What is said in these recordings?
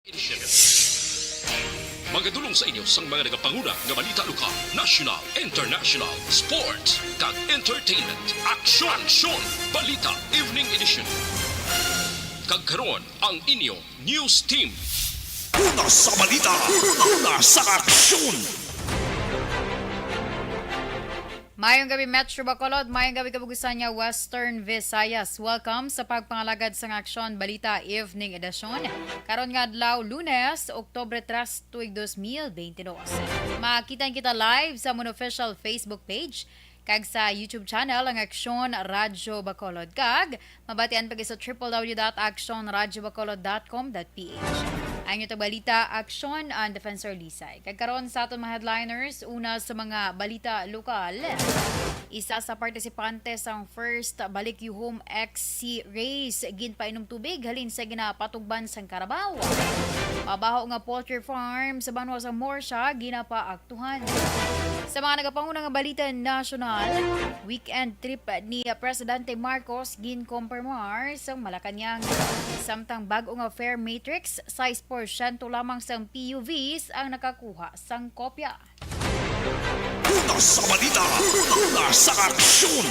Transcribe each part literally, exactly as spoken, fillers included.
Edition. Magadulong sa inyo sang mga nagapanguna nga balita lokal, national, international, sports, kag entertainment. Aksyon! Aksyon! Balita Evening Edition. Kag karon, ang inyo news team. Una sa balita, una sa aksyon. Mayong gabi, Metro Bacolod. Mayong gabi, kabugusan nga Western Visayas. Welcome sa pagpangalagad sang Aksyon Balita Evening Edition. Karon nga adlaw, Lunes, Oktubre tres, tuig dos mil beintidos. Makita kita live sa amon official Facebook page kag sa YouTube channel ang Aksyon Radyo Bacolod. Kag mabatian pa sa triple W dot action radyo bacolod dot com dot P H. Ang inyo tagabalita, Aksyon, ang Defensor Lisay. Kag karon sa aton mga headliners, una sa mga balita lokal. Isa sa partisipante sang first Balik You Home X C Race ginpainom tubig halin sa ginapatugban sang karabaw. Mabaho nga poultry farm sa banwa sa Morsha ginapaaktuhan. Sa mga nagapanguna nga balita nasyonal, weekend trip ni Presidente Marcos ginkompirmar sa Malacañang. Samtang bag-o nga fare matrix, sais porsyento lamang sang P U Vs ang nakakuha sang kopya. Una sa balita, una sa aksyon.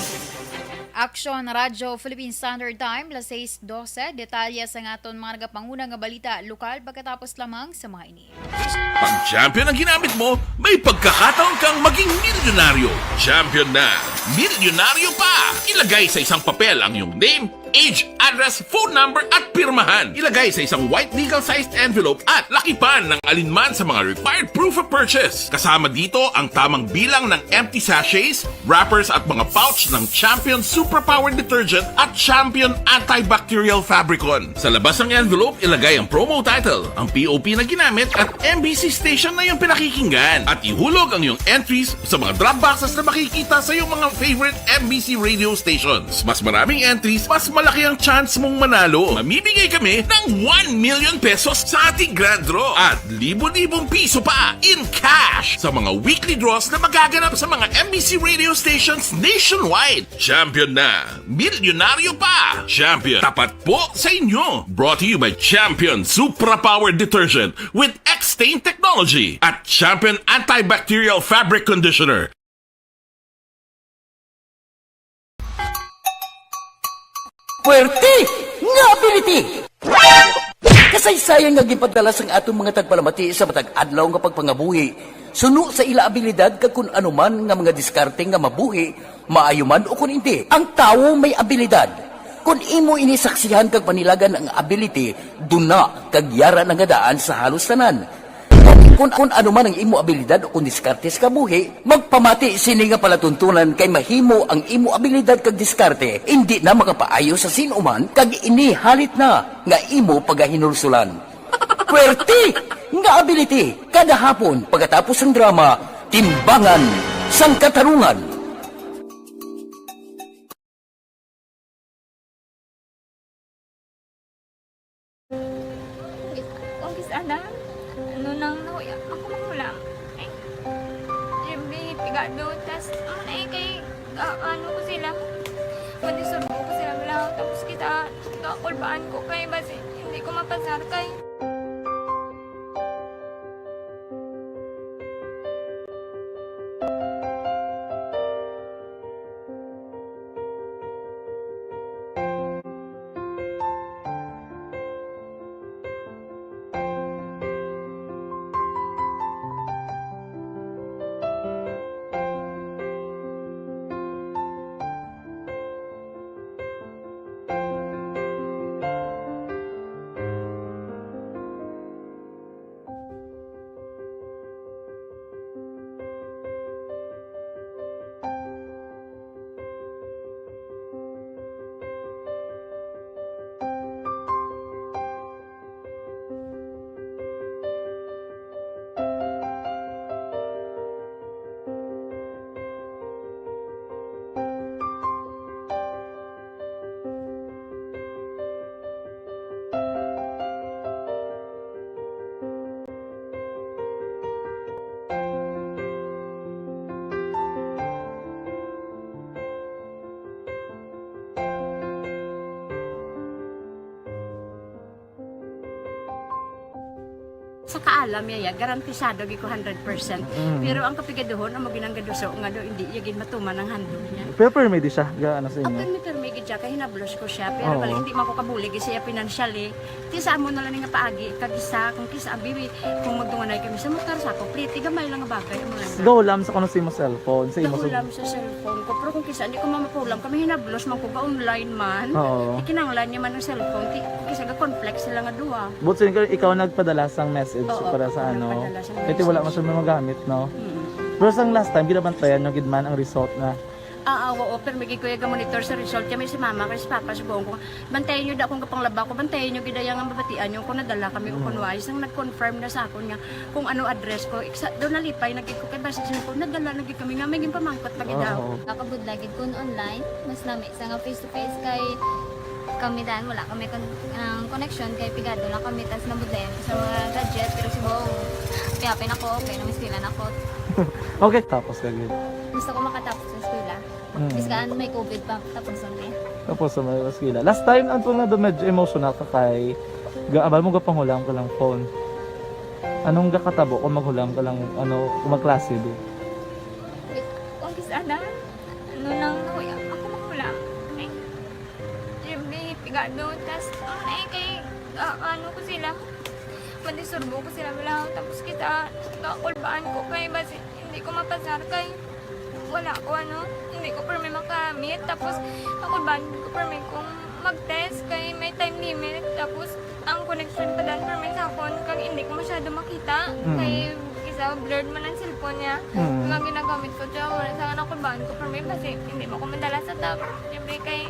Aksyon Radyo Philippine Standard Time, las seis doce. Detalye sa aton mga nagapanguna nga balita lokal pagkatapos lamang sa mga ini. Pag champion ang ginamit mo, may pagkakataon kang maging milyonaryo. Champion na, milyonaryo pa! Ilagay sa isang papel ang iyong name, age, address, phone number, at pirmahan. Ilagay sa isang white legal-sized envelope at lakipan ng alinman sa mga required proof of purchase. Kasama dito ang tamang bilang ng empty sachets, wrappers, at mga pouch ng Champion Suprapower Detergent at Champion Antibacterial Fabricon. Sa labas ng envelope, ilagay ang promo title, ang P O P na ginamit, at M B C station na iyong pinakikinggan. At ihulog ang iyong entries sa mga drop boxes na makikita sa iyong mga favorite M B C radio stations. Mas maraming entries, mas malaki ang chance mong manalo. Mamimigay kami ng one million pesos sa ating grand draw at libo-libong piso pa in cash sa mga weekly draws na magaganap sa mga M B C radio stations nationwide. Champion na! Milyonaryo pa! Champion, tapat po sa inyo! Brought to you by Champion Suprapower Detergent with X-Stain Technology at Champion Antibacterial Fabric Conditioner. Puwerte nga ability! Kasaysayan nga ginpadala sang aton mga tagpalamati sa matag adlaw nga pagpangabuhi, suno sa ila abilidad kag kun ano man nga mga diskarte nga mabuhi, maayo man o kun indi. Ang tawo may abilidad. Kun imo ini saksihan kag panilagan ang ability, duna kag yara na nga daan sa halos tanan. Kun, kun ano man ang imo abilidad o kun diskarte sa kabuhi, magpamati sini nga palatuntunan kay mahimo ang imo abilidad kag diskarte indi na makapaayo sa sin-o man kag ini halit na nga imo pagahinulsulan. Puwerte nga ability kada hapon pagkatapos sang drama, Timbangan sang Katarungan. Umpisa na, ano nang nahuya ako magulang. Ay, Jimmy, pigado, tas, ano na eh, kay, ah, ano ko sila, madisturbo ko sila, wala, tapos kita, kakulbaan ko kay, basi, hindi ko mapasar kay. Alam niya, ya, garantisado gid ko hundred percent. Mm. Pero ang kapigaduhon, amo ginang gaduso nga do, hindi iya gid matuman ang handog niya. Pero permi di siya, ga-, ano sa imo? Ah, permi, permi gid siya, kay hinablos ko siya. Pero Oh. bali, hindi man ko kabulig siya financially. Ti sa amo na lang nga paagi, kag isa, kung kisa, abi, kung magdunganay kami sa motor, sa ako, pliti, gamay lang nga bagay, amo lang. Gahulam sa kuno sa imo cellphone, sa imo sa Gahulam sa cellphone ko, pero kung kisa, hindi ko mamapulam, kami hinablos man ko, ga-online man. Oo. Ikinanglan niya man ang cellphone, ti, kung kisa, ga-conflict sila nga duha. But so, ikaw, ikaw nagpadala sang message Oo, para sa ako ano? nagpadala sang Kaya ti wala message. man siya magamit, no? Mm. Pero sang last time, ginabantayan nyo gid man ang result na Ah, ah, oo, pero may gid ko iya ga-monitor sa result. Kaya may si mama, kay si papa, subong ko, bantayan nyo da kung kapanglaba ko, bantayan nyo gid iya nga mabatian nyo kung nadala kami o Mm. kung wala. Isang nag-confirm na sa akon nga kung ano address ko. Iksa, doon nalipay na gid ko kay basta siya ko, nadala na gid kami nga may ginpamangkot pa gid daw. Oo. Nakabudlay gid kun online, mas lami sa nga face to face kay kami dan wala kami kon-, ang connection kay pigado lang kami tas nabudlayan ko sa mga gadget pero subong kaya pin ako okay na miskilan ako. Okay, tapos ka gid. Gusto ko makatapos sa eskwela. Mm. Biskan may covid pa, tapos na eh. Tapos sa mga eskwela. Last time, ang tunga do medyo emotional ka kay ga-, abal mo gapanghulay ka lang phone. Anong gakatabo kung maghulay ka lang, ano, kung magklase di? Wait, kung kis-, ana, ano nang nahuya, ako maghulay. Ay, siyempre, pigado, tas, ano na eh, kay, ah, ano ko sila, madisturbo ko sila, wala, tapos kita, kakulbaan ko kay, basi, hindi ko mapasar kay, wala ko, ano, hindi ko permi makamit. Tapos, ako ba, hindi ko permi kung mag-test kay may time limit. Tapos, ang connection pa dan permi sa akon, kag hindi ko masyado makita. Mm. Kay, isa, blurred man ang cellphone niya. Mm. Mga ginagamit ko, tsaka wala sa anak ko, baan ko permi, kasi hindi mo ko madala sa top. Siyempre, kay,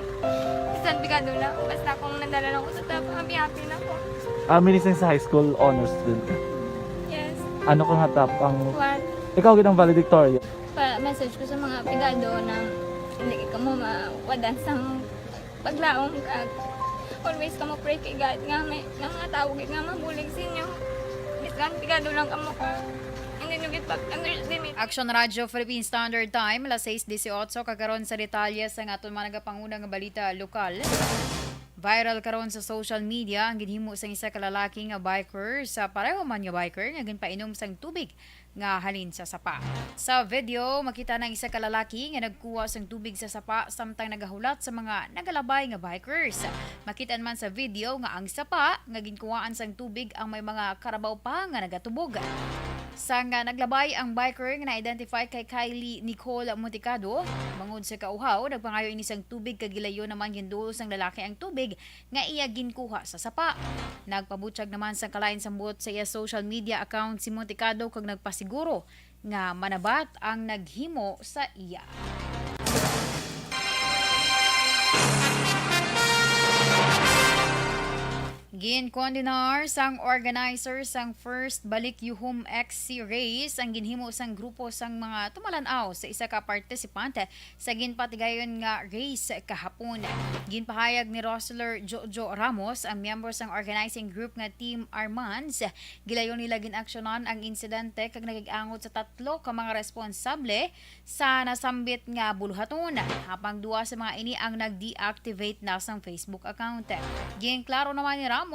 bisan pigado lang, basta kung nadala lang ko sa top, happy-happy na ko. Ah, minising sa high school, honors student ka? Yes. Ano ka nga top ang What? Ikaw gid ang valedictorian. Pa-message ko sa mga pigado na hindi ka mo mawadan sang paglaom kag always ka mo pray kay God nga may, nga mga tawo gid nga mabulig sa inyo. Bisan pigado lang kamo ka. Hindi nyo gid pag-underestimate. Action Radio Philippine Standard Time, alas sais dieciocho, kag karon sa detalye sa aton mga nagapanguna nga balita lokal. Viral karon sa social media ang ginhimo sang isa ka lalaki nga biker sa pareho man nga biker nga ginpainom sang tubig nga halin sa sapa. Sa video, makita na ang isa ka lalaki nga nagkuha sang tubig sa sapa samtang nagahulat sa mga nagalabay nga bikers. Makit-an man sa video nga ang sapa nga ginkuhaan sang tubig ang may mga karabaw pa nga nagatubog. Sang, ah, naglabay ang biker nga na-identify kay Kylie Nicole Montecado, bangod sa kauhaw, nagpangayo ini sang tubig kag gilayon naman ginduol sang lalaki ang tubig nga iya ginkuha sa sapa. Nagpabutyag naman sang kalain sang buot sa iya social media account si Montecado kag nagpasiguro nga manabat ang naghimo sa iya. Ginkondenar sang organizer sang First Balik Yuhum X C Race ang ginhimo sang grupo sang mga tumalan-aw sa isa ka partisipante sa ginpatigayon nga race kahapon. Ginpahayag ni Rosler Jojo Ramos, ang miyembro sang organizing group nga Team Armands, gilayon nila gin-aksyonan ang insidente kag nakig-angot sa tatlo ka mga responsable sa nasambit nga buluhaton, apang duha sa mga ini ang nag-deactivate na sang Facebook account. Ginklaro naman ni Ramos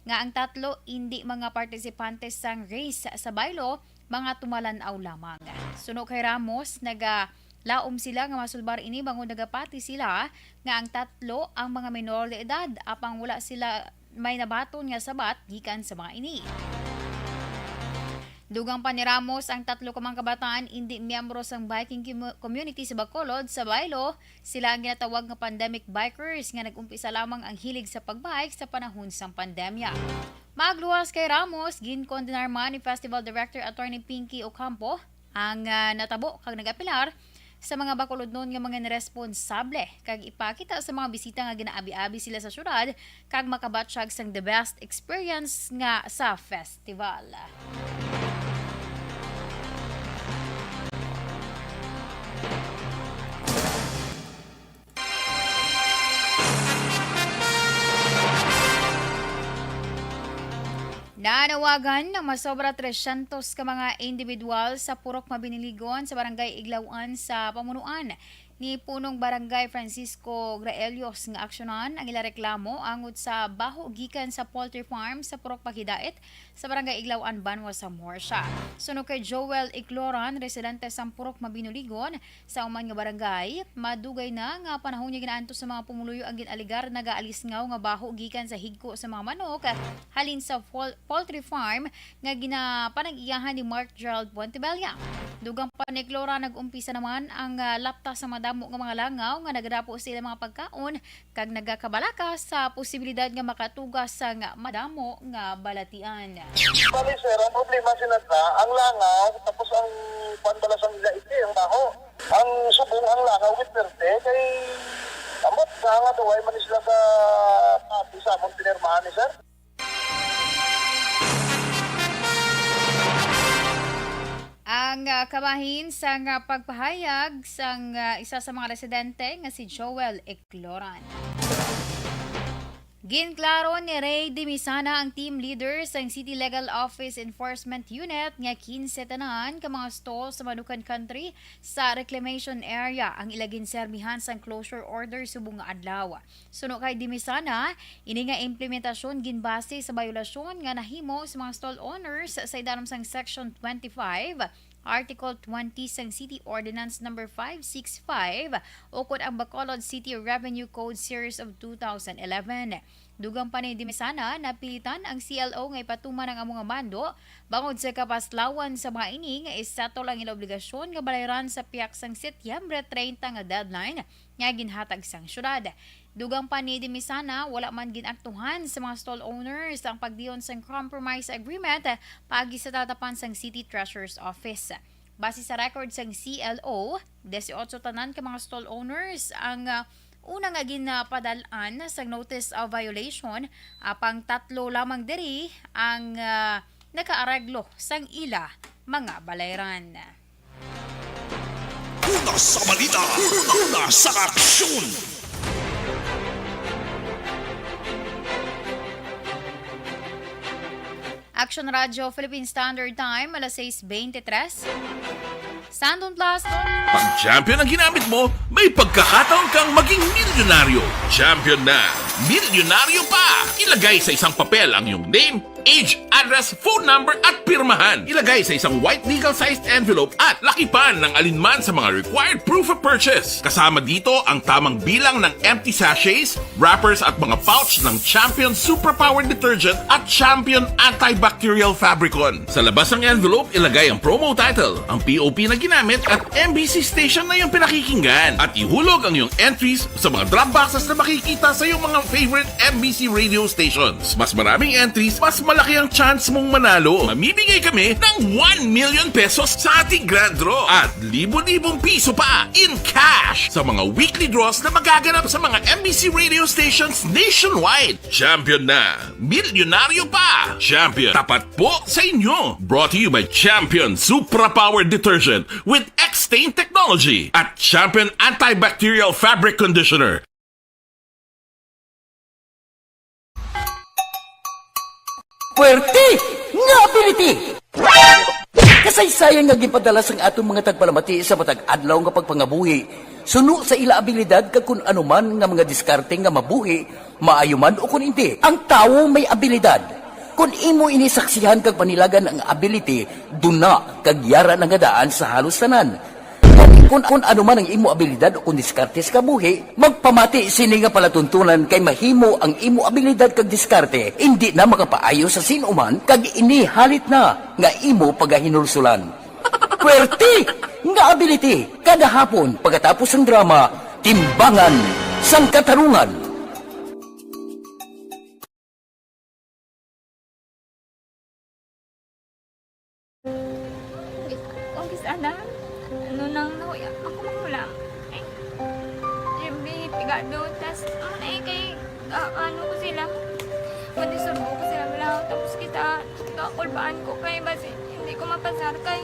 nga ang tatlo indi mga partisipante sang race sa baylo, mga tumalan-aw lamang. Suno kay Ramos, nagalaom sila nga masulbar ini bangod nagapati sila nga ang tatlo ang mga menor de edad, apang wala sila may nabaton nga sabat gikan sa mga ini. Dugang pa ni Ramos, ang tatlo ka mga kabataan indi miyembro sang biking kimu-, community sa Bacolod, sa baylo. Sila ang ginatawag nga pandemic bikers nga nag-umpisa lamang ang hilig sa pagbike sa panahon sang pandemya. Magluwas kay Ramos, ginkondenar man ni Festival Director Attorney Pinky Ocampo ang, ah, natabo kag nag-apelar sa mga Bacolodnon nga mga responsable kag ipakita sa mga bisita nga ginaabi-abi sila sa syudad kag makabatyag sang the best experience nga sa festival. Nanawagan ang masobra trescientos ka mga individual sa Purok Mabiniligon sa Barangay Iglawan sa Pamunuan ni Punong Barangay Francisco Graelios nga aksyonan ang ila reklamo angot sa baho gikan sa poultry farm sa Purok Paghidait sa Barangay Iglawan, Banwa sa Morsha. Suno kay Joel Icloran, residente sa Purok Mabinuligon, sa uman nga barangay, madugay na nga panahon nga ginaantos sa mga pumuluyo ang gin-alegar nagaalisngaw nga baho gikan sa higko sa mga manok halin sa pol-, poultry farm nga ginapanag-iyahan ni Mark Gerald Puentebella. Dugang pa ni Clora, nag-umpisa naman ang, ah, lapta sa madamo nga mga langaw nga nagadapo sa ilang mga pagkaon kag nagakabalaka sa posibilidad nga makatuga sang madamo nga balatian. Bali, sir, ang problema sila sa ang langaw, tapos ang kwan bala sang ila iti, ang baho. Ang subong, ang langaw with perte, kay ambot na nga duway man sila ka pati sa amon pinirmahan ni sir. Ang, ah, kabahin sang, ah, pagpahayag sang, ah, isa sa mga residente nga si Joel Ecloran. Ginklaro ni Ray Dimisana, ang team leader sang City Legal Office Enforcement Unit, nga kinse tanan ka mga stall sa Manukan Country sa reclamation area ang ila ginserbihan sang closure order subong nga adlaw. Suno kay Dimisana, ini nga implementasyon ginbase sa bayolasyon nga nahimo sa mga stall owners sa idanom sang Section twenty-five, Article twenty sang City Ordinance Number five six five, ukon ang Bacolod City Revenue Code Series of two thousand eleven. Dugang pa ni Dimisana, napilitan ang C L O nga ipatuman ang amo nga mando bangod sa kapaslawan sa mga ini nga isettle ang ila obligasyon nga balayran sa pihak sang Setyembre treinta nga deadline nga ginhatag sang syudad. Dugang pa ni Dimisana, wala man gin-aktuhan sa mga stall owners ang pagdiyon sang compromise agreement paagi sa talatapan sang City Treasurer's Office. Base sa record sang C L O, dieciocho tanan ka mga stall owners ang, ah, una nga ginapadal-an sang notice of violation, apang tatlo lamang diri ang, ah, nakaareglo sang ila mga balayran. Una sa balita, una sa aksyon. Action Radio Philippine Standard Time, alas sais beintitres. Sandon Plus. Pag Champion ang ginamit mo, may pagkakataon kang maging milyonaryo. Champion na, milyonaryo pa! Ilagay sa isang papel ang iyong name, age, address, phone number, at pirmahan. Ilagay sa isang white legal-sized envelope at lakipan ng alinman sa mga required proof of purchase. Kasama dito ang tamang bilang ng empty sachets, wrappers, at mga pouch ng Champion Superpower Detergent at Champion Antibacterial Fabricon. Sa labas ng envelope, ilagay ang promo title, ang P O P na ginamit, at M B C station na iyong pinakikinggan. At ihulog ang iyong entries sa mga drop boxes na makikita sa iyong mga favorite M B C radio stations. Mas maraming entries, mas malaki ang chance mong manalo. Mamimigay kami ng one million pesos sa ating grand draw at libo-libong piso pa in cash sa mga weekly draws na magaganap sa mga M B C radio stations nationwide. Champion na! Milyonaryo pa! Champion, tapat po sa inyo! Brought to you by Champion Supra Power Detergent with X-Stain Technology at Champion Antibacterial Fabric Conditioner. Puwerte nga ability! Kasaysayan nga ginpadala sang aton mga tagpalamati sa matag adlaw nga pagpangabuhi, suno sa ila abilidad kag kun ano man nga mga diskarte nga mabuhi, maayo man o kun indi. Ang tawo may abilidad. Kun imo ini saksihan kag panilagan ang ability, duna kag yara na nga daan sa halos tanan. Kun, kun ano man ang imo abilidad o kun diskarte sa kabuhi, magpamati sini nga palatuntunan kay mahimo ang imo abilidad kag diskarte indi na makapaayo sa sin-o man kag ini halit na nga imo pagahinulsulan. Puwerte nga ability kada hapon pagkatapos sang drama, Timbangan sang Katarungan. Ang kis-, ang kis-, ana, ano nang nahuya, ako mahulam. Ay, Jimmy, pigado, tas, ano na eh, kay, ah, ano ko sila, madisurbo ko sila, wala, tapos kita, kakulbaan ko, kay basi, hindi ko mapasar, kay,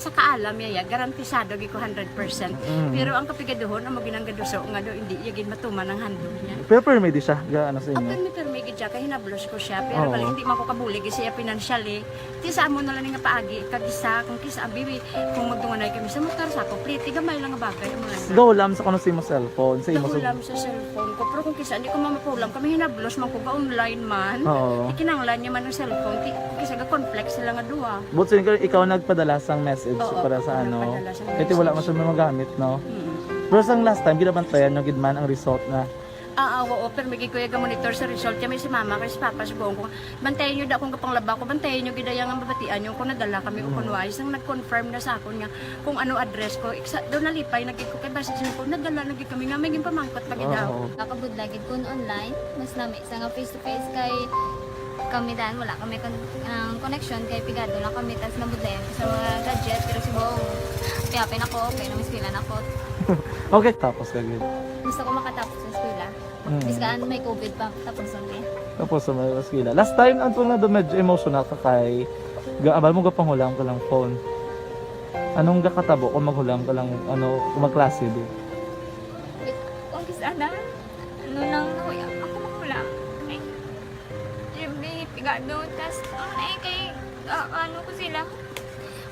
Sa kaalam niya, ya, garantisado gid ko hundred percent. Mm. Pero ang kapigaduhon, amo ginang gaduso nga do, hindi iya gid matuman ang handog niya. Pero permi di siya, ga, ano sa inyo? Ah, permi, permi gid siya, kay hinablos ko siya. Pero Oo. bali, hindi man ko kabulig siya financially. Ti sa amo na lang nga paagi, kag isa, kung kisa, abi, kung magdunganay kami sa motor, sa ako, pliti, gamay lang nga bagay, amo lang. Gahulam sa kuno sa imo cellphone, sa imo sa Gahulam sa cellphone ko, pero kung kisa, hindi ko mamapulam, kami hinablos man ko, ga-online man. Oo. Ikinanglan niya man ang cellphone, ti, kung kisa, ga-conflict sila nga duha. But so, ikaw, ikaw nagpadala sang message Oo, para sa ako ano? nagpadala sang Kaya wala message. man siya magamit, no? Mm. Pero sang last time, ginabantayan nyo gid man ang result na Ah, ah, oo, pero may gid ko iya ga-monitor sa result. Kami si mama, kay si papa, subuon ko, bantayan nyo da kung kapanglaba ko, bantayan nyo gid iya nga mabatian nyo kung nadala kami o Mm. kung wala. Isang nag-confirm na sa akon nga kung ano address ko. Iksa, daw nalipay na gid ko kay basi siya ko, nadala na gid kami nga may ginpamangkot pa gid daw. Oo. Nakabudlay gid kun online, mas lami sa nga face to face kay kami dan wala kami kon-, ang connection kay pigado lang kami tas nabudlayan ko sa mga gadget pero subong piyapin ako, okay na, mas pila na ako. Okay, tapos ka gid. Gusto ko makatapos sa eskwela. Mm. Biskan may covid pa, tapos ang eh. Tapos sa mga eskwela. Last time, ang tunga na medyo emotional ka kay ga-, abal mo gapanghula ang kalang phone. Anong gakatabo kung maghulam ka lang, ano, kung magklase, di? Ang kis-, ana, ano nang nahuya, ako maghula. Ay, siyempre, pigado, tas, ang, eh, kay, ah, ano ko sila,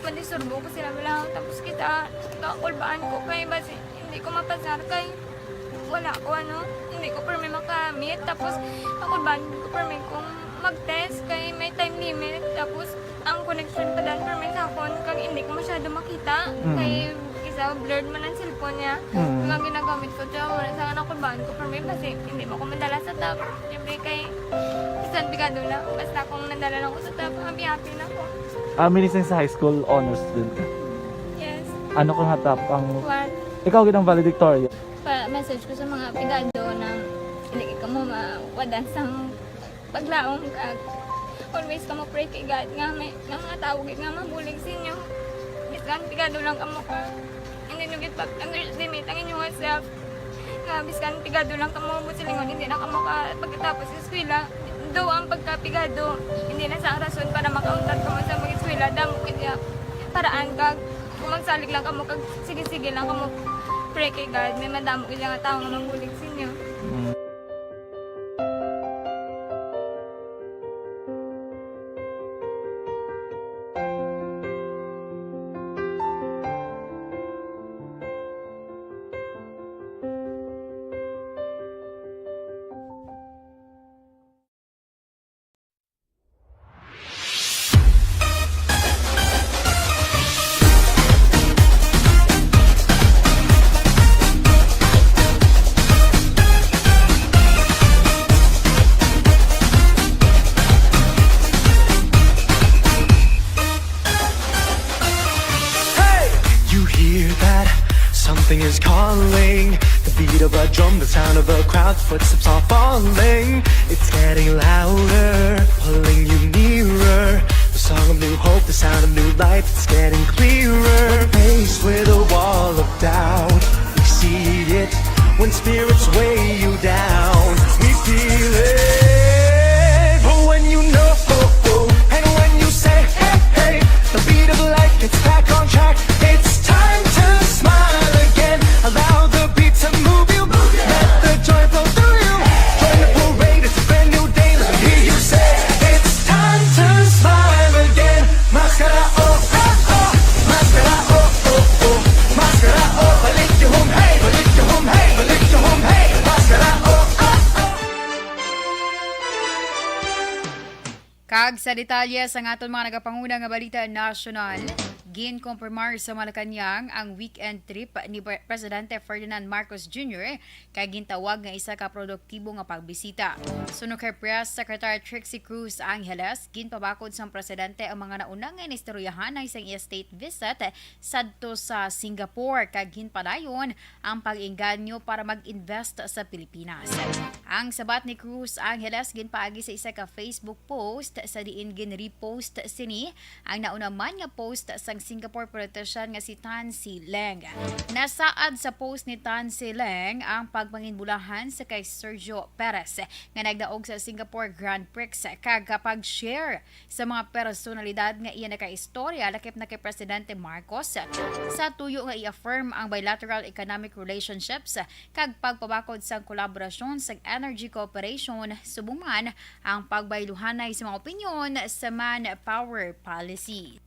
madisturbo ko sila, wala, tapos kita, kakulbaan ko, kay basi, hindi ko mapasar, kay wala ko, ano, hindi ko permi makamit, tapos, kakulbaan ko permi kung mag-test, kay may time limit, tapos, ang connection pa dan permi sa akon, kag hindi ko masyado makita, Mm. kay isa blurred man ang cellphone niya. Mm. Kag ang ginagamit ko, siya, wala sa anak ko, baan ko permi, basi hindi mo ko madala sa top. Siyempre, kay, bisan pigado lang, basta kung nadala lang ko sa top, happy-happy na ko. Ah, minising sa high school, honors student ka? Yes. Ano ka nga top ang What? Ikaw gid ang valedictorian? Pa-message ko sa mga pigado na hindi ka mo mawadan sang paglaom, kag always kamo pray kay God nga may, nga mga tawo gid nga mabulig sa inyo. Bisan pigado lang kamo ka, hindi nyo gid pag-underestimate ang inyong self. Nga bisan pigado lang kamo, buot silingon, hindi na kamo ka pagkatapos sa eskwela. Daw ang pagkapigado, hindi na sa rason para makauntat kamo sa mag-eskwela. Damo gid nga paraan, kag kung magsalig lang kamo, kag sige-sige lang kamo pray kay God, may madamo gid nga tawo nga mabulig sa inyo. Mm. Hey! You hear that? Something is calling. The beat of a drum, the sound of a crowd, footsteps are falling. It's getting louder, pulling you nearer. The song of new hope, the sound of new life, it's getting clearer. Faced with a wall of doubt, we see it. When spirits weigh you down, we feel it. But when you know, and when you say, hey, hey, the beat of life gets back on track. It's time to smile again. Allow the beat to move you. Let the joy flow through you. Join the parade, it's a brand new day. Let me hear you say, it's time to smile again. Maskara, oh, oh, oh. Maskara, oh, oh, oh. Maskara, oh, balik yung home, hey, balik yung home, hey, balik yung home, hey. Maskara, oh, oh, oh. Kag sa detalye sang aton mga nagapanguna nga balita nasyonal, ginkompirmar sa Malacañang ang weekend trip ni Pre-, Presidente Ferdinand Marcos Junior kag gintawag nga isa ka produktibo nga pagbisita. Suno kay Press Secretary Trixie Cruz Angeles, ginpabakod sang presidente ang mga nauna nga inistoryahanay sang iya state visit sadto sa Singapore kag ginpadayon ang pag-engganyo para mag-invest sa Pilipinas. Ang sabat ni Cruz Angeles ginpaagi sa isa ka Facebook post sa diin Ginrepost sini ang nauna man nga post sang Singapore politician nga si Tan Si Leng. Nasaad sa post ni Tan Si Leng ang pagpanginbulahan sa kay Sergio Perez nga nagdaog sa Singapore Grand Prix kag pag-share sa mga personalidad nga iya nakaistorya lakip na kay Presidente Marcos. Sa tuyo nga i-affirm ang bilateral economic relationships kag pagpabakod sang kolaborasyon sa energy cooperation, subong man ang pagbayluhanay sa mga opinyon sa manpower policy.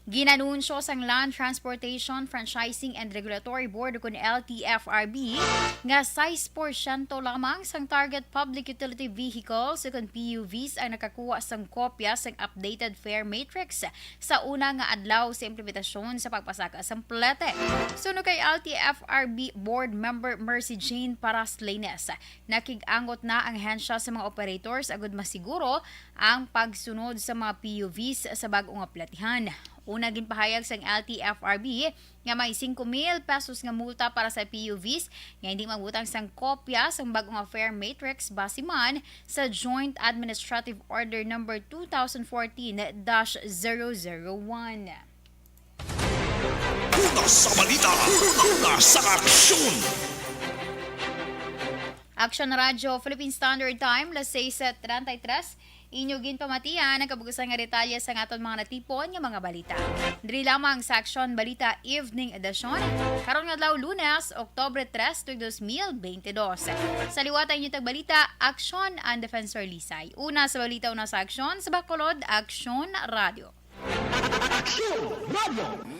Ginanunsyo sang Land Transportation Franchising and Regulatory Board, kun L T F R B, nga sais porsyento lamang sang target public utility vehicles ukon P U Vs ang nakakuha sang kopya sang updated fare matrix sa una nga adlaw sa implementasyon sa pagpasaka sang plete. Suno kay L T F R B Board Member Mercy Jane Paraslenes, nakig-angot na ang ahensya sa mga operators agud masiguro ang pagsunod sa mga P U Vs sa bag-o nga platihan. Una, ginpahayag sang L T F R B nga may singko mil pesos nga multa para sa P U Vs nga hindi magbutang sang kopya sang bag-o nga fare matrix base man sa Joint Administrative Order Number two thousand fourteen dash zero zero one. Una sa balita, una sa aksyon. Action Radio Philippine Standard Time, las seis treinta y tres. Inyo ginpamatian ang kabugusan nga detalye sa aton mga natipon nga mga balita. Diri lamang sa Action Balita Evening Edition, karon nga adlaw, Lunes, Oktubre tres, tuig dos mil bente dos. Sa liwat ang inyo tagbalita, Action and Defensor Lisay. Una sa balita, una sa aksyon, sa Bacolod, Action Radio. Aksyon Radio.